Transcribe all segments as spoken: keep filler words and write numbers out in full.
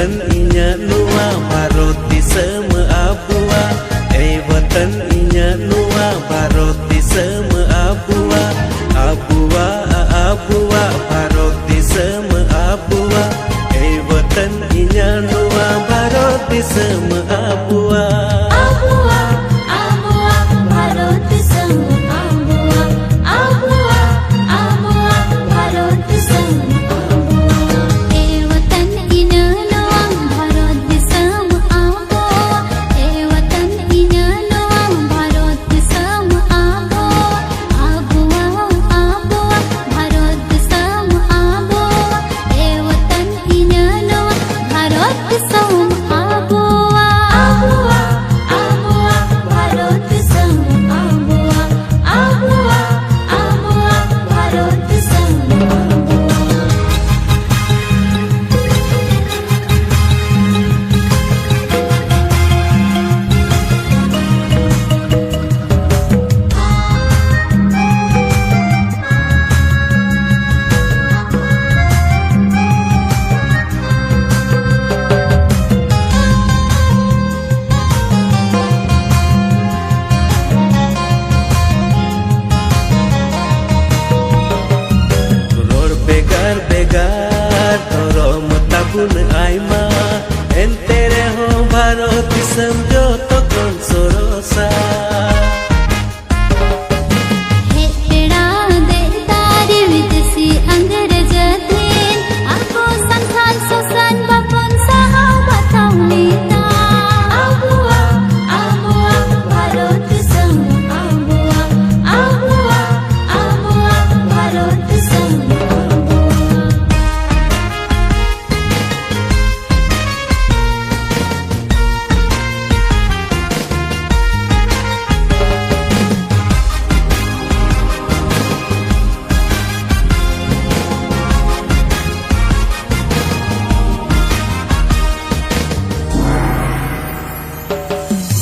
ᱤᱧᱟᱹᱜ ᱱᱚᱣᱟ ᱵᱷᱟᱨᱚᱛ ᱫᱤᱥᱚᱢ ᱟᱵᱚᱣᱟᱜ, ᱮ ᱣᱟᱛᱟᱱ ᱤᱧᱟᱹᱜ ᱱᱚᱣᱟ ᱵᱷᱟᱨᱚᱛ ᱫᱤᱥᱚᱢ ᱟᱵᱚᱣᱟᱜ, ᱟᱵᱚᱣᱟᱜ, ᱟᱵᱚᱣᱟᱜ ᱵᱷᱟᱨᱚᱛ ᱫᱤᱥᱚᱢ ᱟᱵᱚᱣᱟᱜ, ᱮ ᱣᱟᱛᱟᱱ ᱤᱧᱟᱹᱜ ᱱᱚᱣᱟ ᱵᱷᱟᱨᱚᱛ ᱫᱤᱥᱚᱢ ᱟᱵᱚᱣᱟᱜ᱾ ᱟᱵᱚᱣᱟᱜ, ᱟᱵᱚᱣᱟᱜ ᱵᱷᱟᱨᱚᱛ ᱫᱤᱥᱚᱢ ᱟᱵᱚᱣᱟᱜ, ᱟᱵᱚᱣᱟᱜ, ᱟᱵᱚᱣᱟᱜ ᱵᱷᱟᱨᱚᱛ ᱫᱤᱥᱚᱢ ᱟᱵᱚᱣᱟᱜ᱾ ᱮ ᱣᱟᱛᱟᱱ ᱤᱧᱟᱹᱜ ᱱᱚᱣᱟ ᱵᱷᱟᱨᱚᱛ ᱫᱤᱥᱚᱢ ᱟᱵᱚᱣᱟᱜ, ᱮ ᱣᱟᱛᱟᱱ ᱤᱧᱟᱹᱜ ᱱᱚᱣᱟ ᱵᱷᱟᱨᱚᱛ ᱫᱤᱥᱚᱢ ᱟᱵᱚᱣᱟᱜ, ᱟᱵᱚᱣᱟᱜ, ᱟᱵᱚᱣᱟᱜ ᱵᱷᱟᱨᱚᱛ ᱫᱤᱥᱚᱢ ᱟᱵᱚᱣᱟᱜ, ᱮ ᱣᱟᱛᱟᱱ ᱤᱧᱟᱹᱜ ᱱᱚᱣᱟ ᱵᱷᱟᱨᱚᱛ ᱫᱤᱥᱚᱢ ᱟᱵᱚᱣᱟᱜ, ᱟᱵᱚᱣᱟᱜ, ᱟᱵᱚᱣᱟᱜ ᱵᱷᱟᱨᱚᱛ ᱫᱤᱥᱚᱢ ᱟᱵᱚᱣᱟᱜ, ᱟᱵᱚᱣᱟᱜ, ᱟᱵᱚᱣᱟᱜ ᱵᱷᱟᱨᱚᱛ ᱫᱤᱥᱚᱢ ᱟᱵᱚᱣᱟᱜ᱾ ᱨᱚᱲ ᱵᱷᱮᱜᱟᱨ ᱵᱷᱮᱜᱟᱨ, ᱫᱷᱚᱨᱚᱢ ᱛᱟᱵᱚᱱ ᱟᱭᱢᱟ, ᱮᱱᱛᱮ ᱨᱮᱦᱚᱸ ᱵᱷᱟᱨᱚᱛ ᱫᱤᱥᱚᱢ ᱡᱚᱛᱚ ᱠᱷᱚᱱ ᱥᱚᱨᱚᱥᱟ᱾ ᱦᱮᱡ ᱯᱮᱲᱟ ᱫᱮᱡ ᱫᱟᱨᱮ ᱵᱤᱫᱮᱥᱤ ᱟᱝᱜᱽᱨᱮᱡᱽ ᱟᱹᱫᱷᱤᱱ, ᱟᱠᱚ ᱥᱟᱱᱛᱟᱲ ᱥᱚᱥᱟᱱ ᱵᱟᱵᱚᱱ ᱥᱟᱦᱟᱣ ᱵᱟᱛᱟᱣ ᱞᱮᱫᱟ᱾ ᱟᱵᱚᱣᱟᱜ, ᱟᱵᱚᱣᱟᱜ ᱵᱷᱟᱨᱚᱛ ᱫᱤᱥᱚᱢ, ᱟᱵᱚᱣᱟᱜ, ᱟᱵᱚᱣᱟᱜ, ᱟᱵᱚᱣᱟᱜ ᱵᱷᱟᱨᱚᱛ ᱫᱤᱥᱚᱢ, ᱟᱵᱚᱣᱟᱜ᱾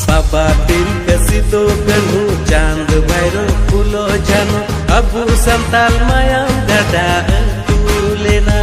ᱵᱟᱵᱟ ᱛᱤᱞᱠᱟᱹ, ᱥᱤᱫᱩ, ᱠᱟᱹᱱᱦᱩ, ᱪᱟᱸᱫᱽ, ᱵᱷᱟᱭᱨᱳ, ᱯᱷᱩᱞᱳ, ᱡᱷᱟᱱᱳ, ᱟᱵᱚ ᱥᱟᱱᱛᱟᱞ ᱢᱟᱭᱟᱢ ᱜᱟᱰᱟ ᱟᱹᱛᱩ ᱞᱮᱱᱟ᱾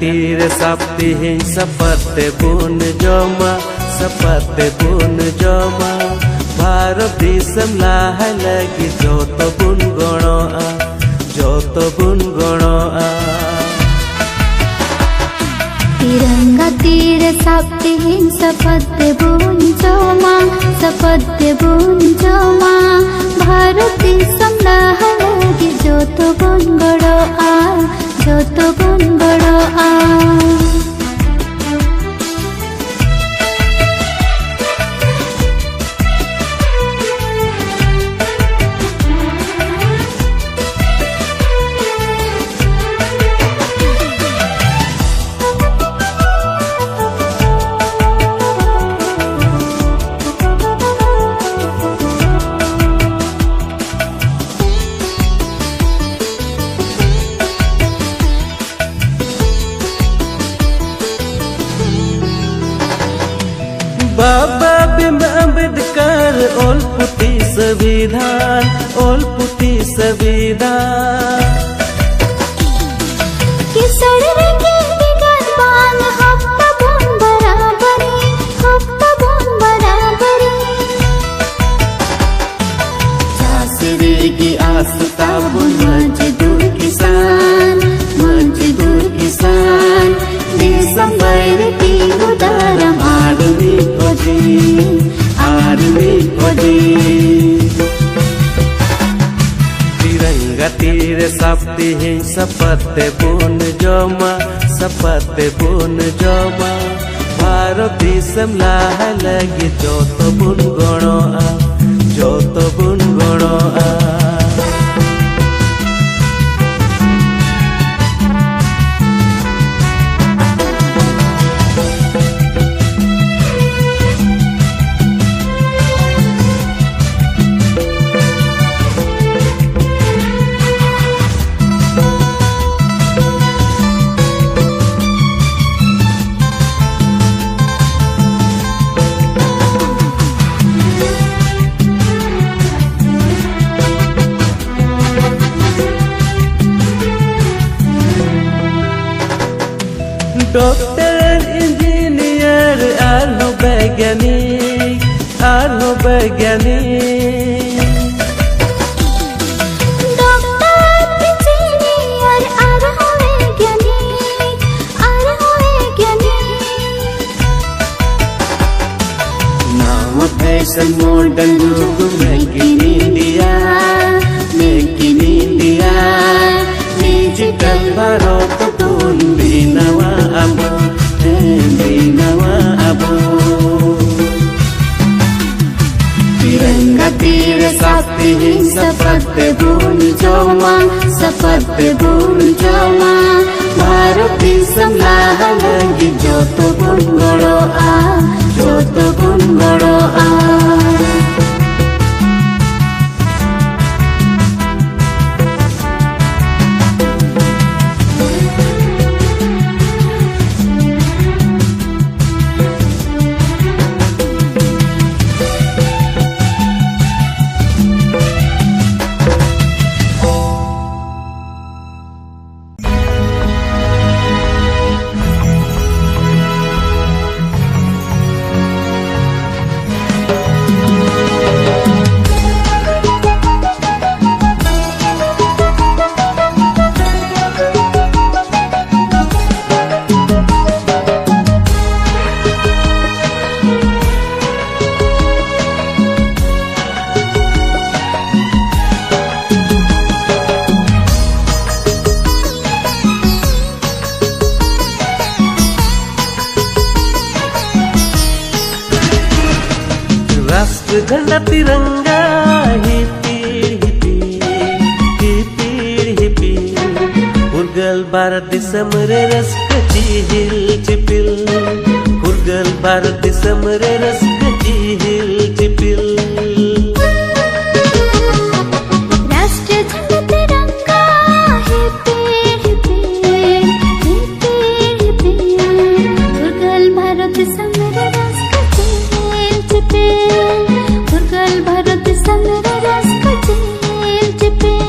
ᱛᱤᱨᱮ ᱥᱟᱵ ᱛᱮᱦᱮᱧ ᱥᱟᱯᱟᱛ ᱛᱮᱵᱚᱱ ᱡᱚᱢᱟ, ᱥᱟᱯᱟᱛ ᱛᱮᱵᱚᱱ ᱡᱚᱢᱟ᱾ ᱵᱷᱟᱨᱚᱛ ᱫᱤᱥᱚᱢ ᱞᱟᱦᱟ ᱞᱟᱹᱜᱤᱫ ᱡᱚᱛᱚ ᱵᱚᱱ ᱜᱚᱲᱚᱜᱼᱟ, ᱡᱚᱛᱚ ᱵᱚᱱ ᱜᱚᱲᱚᱜᱼᱟ᱾ ᱛᱤᱨᱚᱝᱜᱟ ᱛᱤᱨᱮ ᱥᱟᱵ ᱛᱮᱦᱮᱧ ᱥᱟᱯᱟᱛ ᱛᱮᱵᱚᱱ ᱡᱚᱢᱟ, ᱥᱟᱯᱟᱛ ᱛᱮᱵᱚᱱ ᱡᱚᱢᱟ᱾ ᱵᱷᱟᱨᱚᱛ ᱫᱤᱥᱚᱢ ᱞᱟᱦᱟ ᱞᱟᱹᱜᱤᱫ ᱡᱚᱛᱚ ᱵᱚᱱ ᱜᱚᱲᱚᱜᱼᱟ, ᱡᱚᱛᱚ ᱵᱚᱱ ᱜᱚᱲᱚᱜᱼᱟ᱾ ᱵᱟᱵᱟ ᱵᱷᱤᱢ ᱟᱢᱵᱮᱫᱠᱟᱨ ᱚᱞ ᱯᱩᱛᱷᱤ ᱥᱚᱝᱵᱤᱫᱷᱟᱱ, ᱚᱞ ᱯᱩᱛᱷᱤ ᱥᱚᱝᱵᱤᱫᱷᱟᱱ᱾ ᱠᱤᱥᱟᱹᱬ ᱨᱮᱸᱜᱮᱡ ᱵᱮᱜᱟᱨ ᱵᱟᱝ ᱦᱚᱠ ᱛᱟᱵᱚᱱ ᱵᱟᱨᱟᱵᱟᱹᱨᱤ, ᱦᱚᱠ ᱛᱟᱵᱚᱱ ᱵᱟᱨᱟᱵᱟᱹᱨᱤ᱾ ᱪᱟᱥ ᱨᱮᱜᱮ ᱟᱥ ᱛᱟᱵᱚᱱ ᱢᱚᱡᱽᱫᱩᱨ ᱠᱤᱥᱟᱱ, ᱢᱚᱡᱽᱫᱩᱨ ᱠᱤᱥᱟᱱ᱾ ᱫᱤᱥᱚᱢ ᱵᱟᱭᱨᱮ ᱛᱤᱸᱜᱩ ᱫᱟᱨᱟᱢ ᱟᱨ ᱢᱤᱫ ᱚᱡᱮ, ᱟᱨ ᱢᱤᱫ ᱚᱡᱮ᱾ ᱛᱤᱨᱚᱝᱜᱟ ᱛᱤᱨᱮ ᱥᱟᱵ ᱛᱮᱦᱮᱧ ᱥᱟᱯᱟᱛ ᱛᱮᱵᱚᱱ ᱡᱚᱢᱟ, ᱥᱟᱯᱟᱛ ᱛᱮᱵᱚᱱ ᱡᱚᱢᱟ᱾ ᱵᱷᱟᱨᱚᱛ ᱫᱤᱥᱚᱢ ᱞᱟᱦᱟ ᱞᱟᱹᱜᱤᱫ ᱡᱚᱛᱚ ᱵᱚᱱ ᱜᱚᱲᱚᱜᱼᱟ, ᱡᱚᱛᱚ ᱵᱚᱱ ᱜᱚᱲᱚᱜᱼᱟ᱾ ᱰᱚᱠᱴᱚᱨ, ᱤᱧᱡᱤᱱᱤᱭᱟᱨ ᱟᱨᱦᱚᱸ ᱵᱮᱭᱜᱟᱱᱤᱠ, ᱟᱨᱦᱚᱸ ᱵᱮᱭᱜᱟᱱᱤᱠ᱾ ᱰᱚᱠᱴᱚᱨ, ᱤᱧᱡᱤᱱᱤᱭᱟᱨ ᱟᱨᱦᱚᱸ ᱵᱮᱭᱜᱟᱱᱤᱠ, ᱟᱨᱦᱚᱸ ᱵᱮᱭᱜᱟᱱᱤᱠ᱾ ᱱᱟᱣᱟ ᱯᱷᱮᱥᱚᱱ ᱢᱚᱰᱮᱞ ᱡᱩᱜᱽ, Make in India, Make in India᱾ Digital Bharat ᱵᱚᱱ ᱵᱮᱱᱟᱣᱟ ᱟᱵᱚ, ᱦᱮᱸ, ᱵᱮᱱᱟᱣᱟ ᱟᱵᱚ᱾ ᱛᱤᱨᱚᱝᱜᱟ ᱛᱤᱨᱮ ᱥᱟᱛ ᱛᱮᱦᱮᱧ ᱥᱟᱯᱟᱛ ᱛᱮᱵᱚᱱ ᱡᱚᱢᱟ, ᱥᱟᱯᱟᱛ ᱛᱮᱵᱚᱱ ᱡᱚᱢᱟ᱾ ᱵᱷᱟᱨᱚᱛ ᱫᱤᱥᱚᱢ ᱞᱟᱦᱟ ᱞᱟᱹᱜᱤᱫ ᱡᱚᱛᱚ ᱵᱚᱱ ᱜᱚᱲᱚᱜᱼᱟ, ᱡᱚᱛᱚ ᱵᱚᱱ ᱜᱚᱲᱚᱜᱼᱟ᱾ ᱨᱟᱥᱴᱨ ᱡᱷᱟᱱᱰᱟ ᱛᱤᱨᱚᱝᱜᱟ ᱦᱤᱯᱤᱲ ᱦᱤᱯᱤᱲ, ᱦᱤᱯᱤᱲ ᱦᱤᱯᱤᱲ᱾ ᱯᱷᱩᱨᱜᱟᱹᱞ ᱵᱷᱟᱨᱚᱛ ᱫᱤᱥᱚᱢ ᱨᱮ ᱨᱟᱹᱥᱠᱟᱹ ᱪᱤᱦᱤᱞ ᱪᱤᱯᱤᱞ᱾ ᱯᱷᱩᱨᱜᱟᱹᱞ ᱵᱷᱟᱨᱚᱛ ᱫᱤᱥᱚᱢ ᱨᱮ ᱨᱟᱹᱥᱠᱟᱹ ᱪᱤᱦᱤᱞ ᱪᱤᱯᱤᱞ᱾ ᱨᱟᱥᱴᱨ ᱡᱷᱟᱱᱰᱟ ᱛᱤᱨᱚᱝᱜᱟ ᱦᱤᱯᱤᱲ ᱦᱤᱯᱤᱲ, ᱦᱤᱯᱤᱲ ᱦᱤᱯᱤᱲ᱾ ᱯᱷᱩᱨᱜᱟᱹᱞ ᱵᱷᱟᱨᱚᱛ ᱫᱤᱥᱚᱢ ᱨᱮ ᱨᱟᱹᱥᱠᱟᱹ ᱪᱤᱦᱤᱞ ᱪᱤᱯᱤᱞ᱾ ᱯᱷᱩᱨᱜᱟᱹᱞ ᱵᱷᱟᱨᱚᱛ ᱫᱤᱥᱚᱢ ᱨᱮ ᱨᱟᱹᱥᱠᱟᱹ ᱪᱤᱦᱤᱞ ᱪᱤᱯᱤᱞ᱾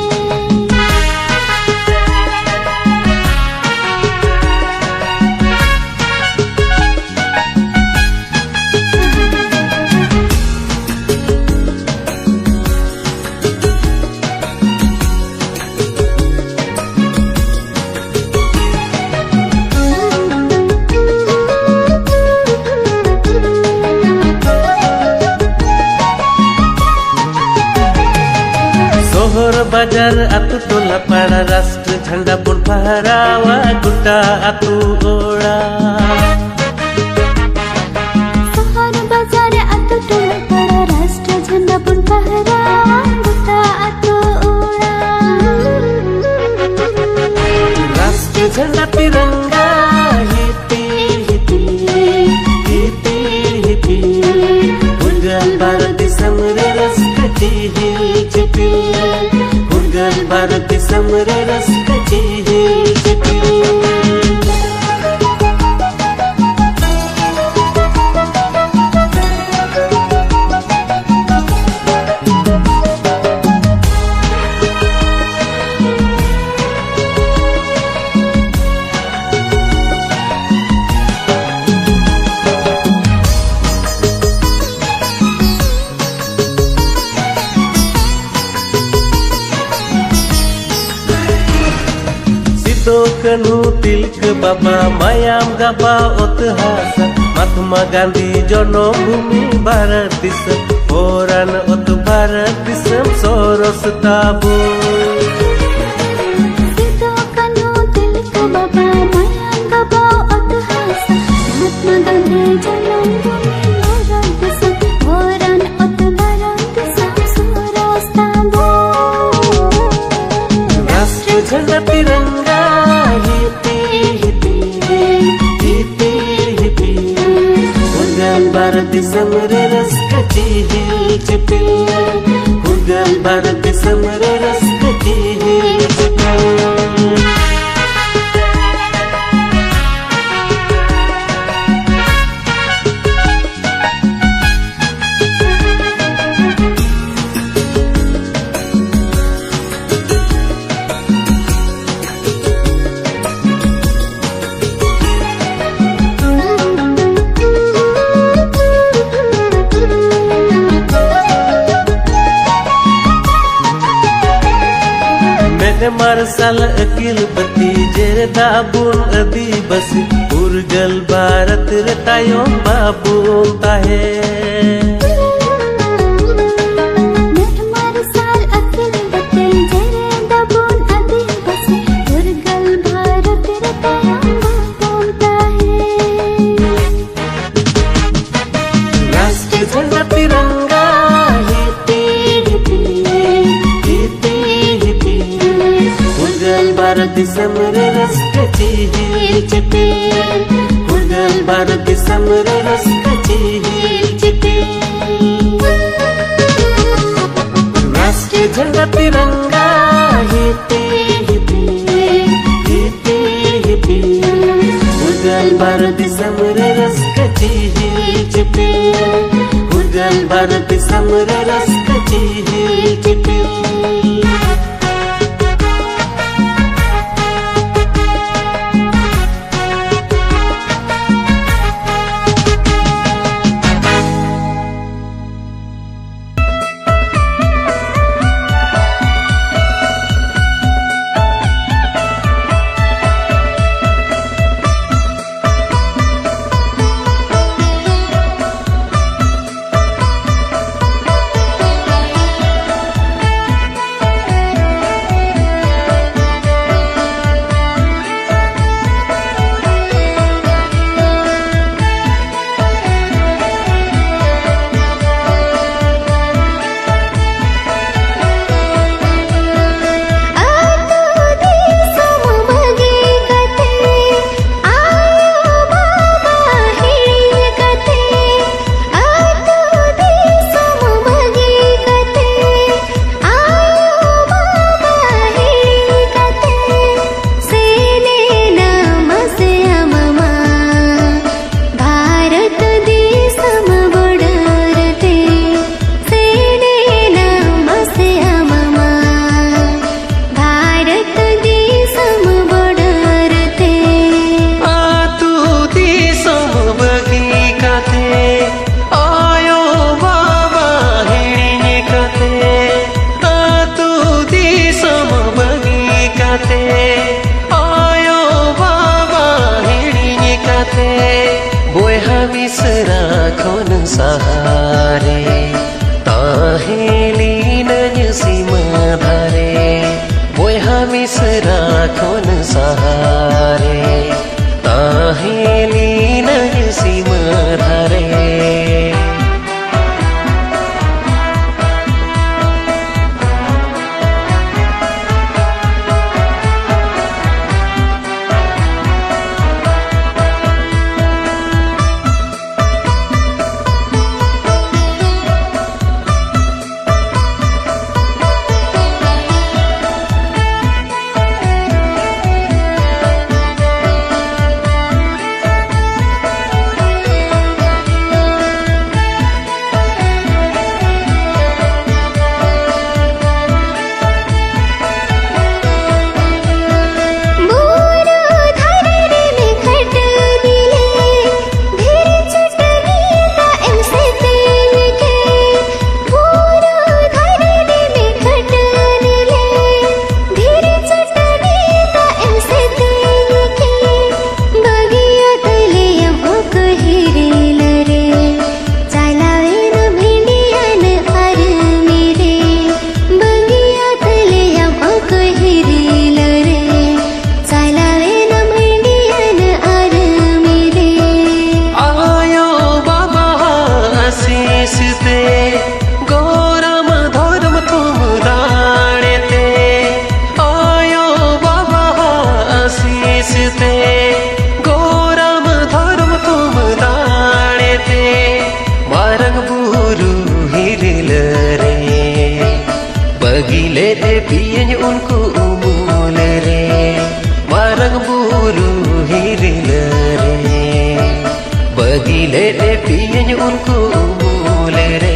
ᱵᱟᱡᱟᱨ ᱟᱹᱛᱩ ᱴᱚᱞᱟ ᱯᱟᱲᱟ ᱨᱟᱥᱴᱨ ᱡᱷᱟᱱᱰᱟ ᱵᱚᱱ ᱯᱷᱟᱦᱨᱟᱣᱟ ᱜᱚᱴᱟ ᱟᱹᱛᱩ ᱚᱲᱟᱜ᱾ ᱥᱚᱦᱚᱨ ᱵᱟᱡᱟᱨ ᱟᱹᱛᱩ ᱴᱚᱞᱟ ᱯᱟᱲᱟ ᱨᱟᱥᱴᱨ ᱡᱷᱟᱱᱰᱟ ᱵᱚᱱ ᱯᱷᱟᱦᱨᱟᱣᱟ ᱜᱚᱴᱟ ᱟᱹᱛᱩ ᱚᱲᱟᱜ᱾ ᱨᱟᱥᱴᱨ ᱡᱷᱟᱱᱰᱟ ᱛᱤᱨᱚᱝᱜᱟ ᱦᱤᱯᱤ ᱦᱤᱯᱤ ᱦᱤᱯᱤ ᱦᱤᱯᱤ ᱯᱷᱩᱨᱜᱟᱹᱞ ᱵᱷᱟᱨᱚᱛ ᱫᱤᱥᱚᱢ ᱨᱮ ᱨᱟᱹᱥᱠᱟᱹ ᱪᱤᱦᱤᱞ ᱪᱤᱯᱤᱞ᱾ ᱯᱷᱩᱨᱜᱟᱹᱞ ᱵᱷᱟᱨᱚᱛ ᱫᱤᱥᱚᱢ ᱨᱮ ᱨᱟᱹᱥᱠᱟᱹ ᱪᱤᱦᱤᱞ ᱪᱤᱯᱤᱞ᱾ ᱥᱤᱫᱚ ᱠᱟᱹᱱᱦᱩ ᱛᱤᱞᱠᱟᱹ ᱵᱟᱵᱟ ᱢᱟᱭᱟᱢ ᱜᱟᱵᱟ ᱚᱛ ᱦᱟᱥᱟ, ᱢᱟᱦᱟᱛᱢᱟ ᱜᱟᱱᱫᱷᱤ ᱡᱚᱱᱚᱢ ᱵᱷᱩᱢᱤ ᱵᱷᱟᱨᱚᱛ ᱫᱤᱥᱚᱢ, ᱦᱚᱨᱟᱱ ᱚᱛ ᱵᱷᱟᱨᱚᱛ ᱫᱤᱥᱚᱢ ᱥᱚᱨᱚᱥ ᱛᱟᱵᱚ᱾ ᱥᱤᱫᱚ ᱠᱟᱹᱱᱦᱩ ᱛᱤᱞᱠᱟᱹ ᱵᱟᱵᱟ ᱢᱟᱭᱟᱢ ᱜᱟᱵᱟ ᱚᱛ ᱦᱟᱥᱟ, ᱢᱟᱦᱟᱛᱢᱟ ᱜᱟᱱᱫᱷᱤ ᱡᱚᱱᱚᱢ ᱵᱷᱩᱢᱤ ᱵᱷᱟᱨᱚᱛ ᱫᱤᱥᱚᱢ, ᱦᱚᱨᱟᱱ ᱚᱛ ᱵᱷᱟᱨᱚᱛ ᱫᱤᱥᱚᱢ ᱥᱚᱨᱚᱥ ᱛᱟᱵᱚ᱾ ᱨᱟᱥᱴᱨ ᱡᱷᱟᱱᱰᱟ ᱛᱤᱨᱚᱝᱜᱟ ᱦᱤᱯᱤ ᱦᱤᱯᱤ ᱦᱤᱯᱤ ᱦᱤᱯᱤ ᱯᱷᱩᱨᱜᱟᱹᱞ ᱵᱷᱟᱨᱚᱛ ᱫᱤᱥᱚᱢ ᱨᱮ ᱨᱟᱹᱥᱠᱟᱹ ᱪᱤᱦᱤᱞ ᱪᱤᱯᱤᱞ᱾ ᱯᱷᱩᱨᱜᱟᱹᱞ ᱵᱷᱟᱨᱚᱛ ᱫᱤᱥᱚᱢ ᱨᱮ ᱨᱟᱹᱥᱠᱟᱹ ᱪᱤᱦᱤᱞ ᱪᱤᱯᱤᱞ᱾ ᱢᱮᱫ ᱢᱟᱨᱥᱟᱞ ᱟᱹᱠᱤᱞ ᱵᱟᱹᱛᱤ ᱡᱮᱨᱮᱫ ᱟᱵᱚᱱ ᱟᱹᱫᱤᱵᱟᱹᱥᱤ, ᱯᱷᱩᱨᱜᱟᱹᱞ ᱵᱷᱟᱨᱚᱛ ᱨᱮ ᱛᱟᱭᱚᱢ ᱵᱟᱵᱚᱱ ᱛᱟᱦᱮᱸ᱾ ᱢᱮᱫ ᱢᱟᱨᱥᱟᱞ ᱟᱹᱠᱤᱞ ᱵᱟᱹᱛᱤ ᱡᱮᱨᱮᱫ ᱵᱟᱨ ᱫᱤᱥᱚᱢ ᱨᱮ ᱨᱟᱹᱥᱠᱟᱹ ᱪᱤᱦᱤᱞ ᱪᱤᱯᱤᱞ᱾ ᱨᱟᱥᱴᱨᱤᱭᱚ ᱡᱷᱟᱱᱰᱟ ᱛᱤᱨᱚᱝᱜᱟ ᱦᱤᱛᱤ ᱦᱤᱯᱤᱞ, ᱦᱤᱛᱤ ᱦᱤᱯᱤᱞ᱾ ᱩᱨᱜᱟᱹᱞ ᱵᱟᱨ ᱫᱤᱥᱚᱢ ᱨᱮ ᱨᱟᱹᱥᱠᱟᱹ ᱪᱤᱦᱤᱞ ᱪᱤᱯᱤᱞ᱾ ᱩᱨᱜᱟᱹᱞ ᱵᱟᱨ ᱫᱤᱥᱚᱢ ᱨᱮ ᱨᱟᱹᱥᱠᱟᱹ ᱪᱤᱦᱤᱞ ᱪᱤᱯᱤᱞ᱾ ᱟᱹᱛᱩ ᱫᱤᱥᱚᱢ ᱵᱟᱹᱜᱤ ᱠᱟᱛᱮ, ᱟᱭᱳ ᱵᱟᱵᱟ ᱦᱤᱲᱤᱧ ᱠᱟᱛᱮ, ᱟᱹᱛᱩ ᱫᱤᱥᱚᱢ ᱵᱟᱹᱜᱤ ᱠᱟᱛᱮ, ᱟᱭᱳ ᱵᱟᱵᱟ ᱦᱤᱲᱤᱧ ᱠᱟᱛᱮ, ᱥᱮᱱᱮᱱᱟ ᱢᱟᱥᱮ ᱟᱢ ᱢᱟ᱾ ᱵᱷᱟᱨᱚᱛ ᱫᱤᱥᱚᱢ border ᱛᱮ ᱥᱮᱱᱮᱱᱟ ᱢᱟᱥᱮ ᱟᱢ ᱢᱟ᱾ ᱵᱷᱟᱨᱚᱛ ᱫᱤᱥᱚᱢ border ᱛᱮ ᱟᱹᱛᱩ ᱫᱤᱥᱚᱢ ᱵᱟᱹᱜᱤ ᱠᱟᱛᱮ, ᱟᱭᱳ ᱵᱟᱵᱟ ᱦᱤᱲᱤᱧ ᱠᱟᱛᱮ, ᱟᱹᱛᱩ ᱫᱤᱥᱚᱢ ᱵᱟᱹᱜᱤ ᱠᱟᱛᱮ, ᱟᱭᱳ ᱵᱟᱵᱟ ᱦᱤᱲᱤᱧ ᱠᱟᱛᱮ, ᱵᱚᱭᱦᱟ ᱢᱤᱥᱨᱟ ᱠᱷᱚᱱ ᱥᱟᱦᱟᱨᱮ ᱛᱟᱦᱮᱸ ᱞᱤᱱᱟᱹᱧ ᱥᱤᱢᱟᱹ ᱫᱷᱟᱨᱮ᱾ ᱵᱚᱭᱦᱟ ᱢᱤᱥᱨᱟ ᱠᱷᱚᱱ ᱥᱟᱦᱟᱨᱮ ᱛᱟᱦᱮᱸ ᱞᱤᱱᱟᱹᱧ ᱥᱤᱢᱟᱹ ᱫᱷᱟᱨᱮ᱾ ᱞᱮᱫ ᱯᱤᱭᱟᱹᱧ ᱩᱱᱠᱩ ᱩᱢᱩᱞ ᱨᱮ, ᱢᱟᱨᱟᱝ ᱵᱩᱨᱩ ᱦᱤᱨᱞᱟᱹ ᱨᱮ᱾ ᱵᱟᱹᱜᱤ ᱞᱮᱫ ᱯᱤᱭᱟᱹᱧ ᱩᱱᱠᱩ ᱩᱢᱩᱞ ᱨᱮ᱾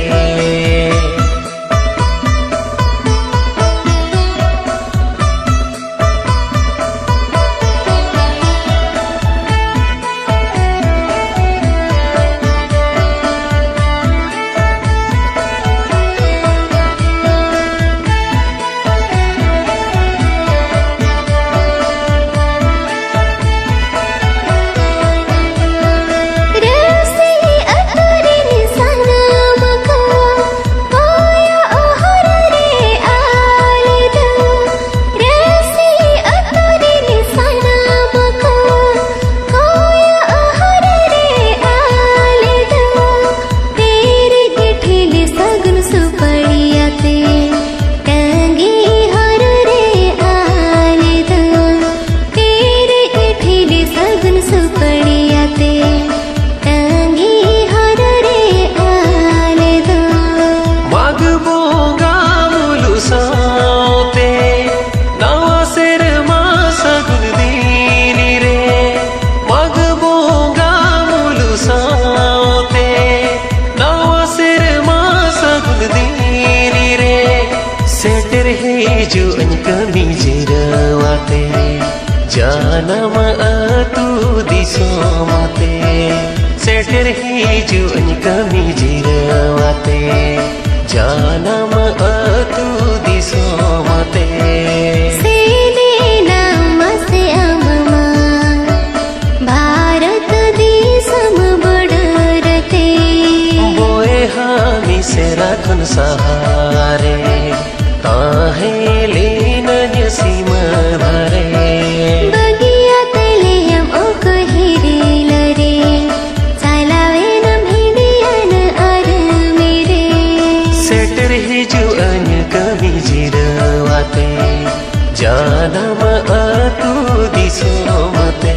ᱦᱤᱡᱩᱜ ᱟᱹᱧ ᱠᱟᱹᱢᱤ ᱡᱤᱨᱟᱹᱣ ᱟᱛᱮ, ᱡᱟᱱᱟᱢ ᱟᱹᱛᱩ ᱫᱤᱥᱚᱢ ᱛᱮ᱾ ᱥᱮᱴᱮᱨ ᱦᱤᱡᱩᱜ ᱟᱹᱧ ᱠᱟᱹᱢᱤ ᱡᱤᱨᱟᱹᱣ ᱟᱛᱮ, ᱡᱟᱱᱟᱢ ᱟᱹᱛᱩ ᱫᱤᱥᱚᱢ ᱛᱮ᱾ ᱥᱮᱱᱮᱱᱟᱢ ᱢᱟᱥᱮ ᱟᱢ ᱢᱟ ᱵᱷᱟᱨᱚᱛ ᱫᱤᱥᱚᱢ border ᱛᱮ᱾ ᱵᱚᱭᱦᱟ ᱢᱤᱥᱮᱨᱟ ᱠᱷᱚᱱ ᱥᱟᱦᱟᱨᱮ ᱛᱟᱦᱮᱸ ᱞᱮᱱᱟᱹᱧ ᱥᱤᱢᱟᱹ ᱫᱷᱟᱨᱮ᱾ ᱵᱟᱹᱜᱤᱭᱟᱛᱮ ᱞᱟᱹᱭᱟᱢ ᱚᱠᱚᱭ ᱦᱤᱨᱤᱞ ᱨᱮ, ᱪᱟᱞᱟᱣᱮᱱᱟᱢ ᱤᱱᱰᱤᱭᱟᱱ ᱟᱨᱢᱤ ᱨᱮ᱾ ᱥᱮᱴᱮᱨ ᱦᱤᱡᱩᱜ ᱟᱹᱧ ᱠᱟᱹᱢᱤ ᱡᱤᱨᱟᱹᱣ ᱟᱛᱮ, ᱡᱟᱱᱟᱢ ᱟᱹᱛᱩ ᱫᱤᱥᱚᱢ ᱛᱮ᱾